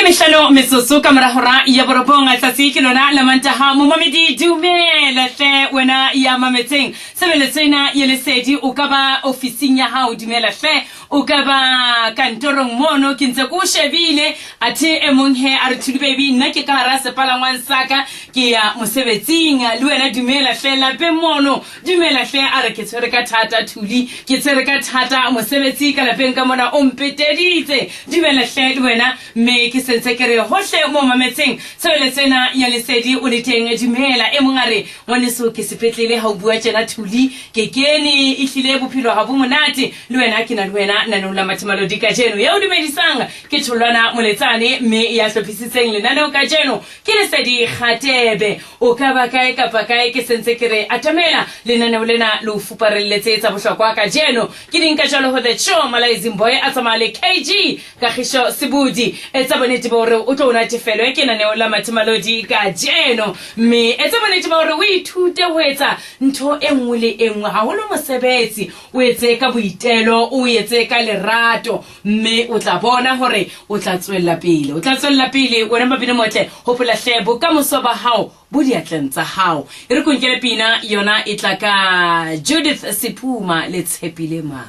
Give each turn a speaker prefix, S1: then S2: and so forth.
S1: mehlano metsotso ka mora hora ya borobong tsatsi ke lona la mantaha. Momamedi, dumela hle wena ya mametseng tshebeletso ena ya Lesedi. O ka ba ofising ya hao, dumela hle. O ka ba kantorong mono, ke ntse ke o shebile. Athe e mong he a re, Thuli baby, nna ke ka hara sepalangwang sa ka ke ya mosebetsing. Le wena dumela hle lapeng mono, dumela hle. A re ke tshwere ka thata Thuli, ke tshwere ka thata mosebetsi ka lapeng ka mona o mpeteditse. Dumela hle le wena. Mme ke sentse ke re hohle mo mametseng tshebeletso ena ya Lesedi o le teng, dumela. E mong a re, Ngwaneso ke sepetlele ha o bua tjena Thuli, ke kene ehlile bophelo ha bo monate. Le wena ke na le wena naneong la Mathemalodi kajeno. Ya o dumedisang ke Tholwana Moletsane, mme ya hlophisitseng lenaneo kajeno ke Lesedi Kgatebe. O ka ba kae kapa kae ke sentse ke re atamela lenaneo lena le o fuparelletse tsa bohlokwa kajeno. Ke di nka jwalo ho The Show, Malaizing Boy a tsamaya le KG Kagišo Sebudi. Etsa bonnete ba hore o tlo o natefelwe ke lenaneo la Mathemalodi kajeno, mme etsa bonnete ba hore o ithute ho etsa ntho e nngwe le e nngwe, haholo mosebetsi, o etse ka boitelo, o etse ka lerato, mme o tla bona hore o tla tswella pele. O tla tswella pele wena Mabine Motle. Hopola hle, bokamoso ba hao bo diatleng tsa hao. E re ko nkele pina yona e tla ka Judith Sephuma le Tshepile Ma.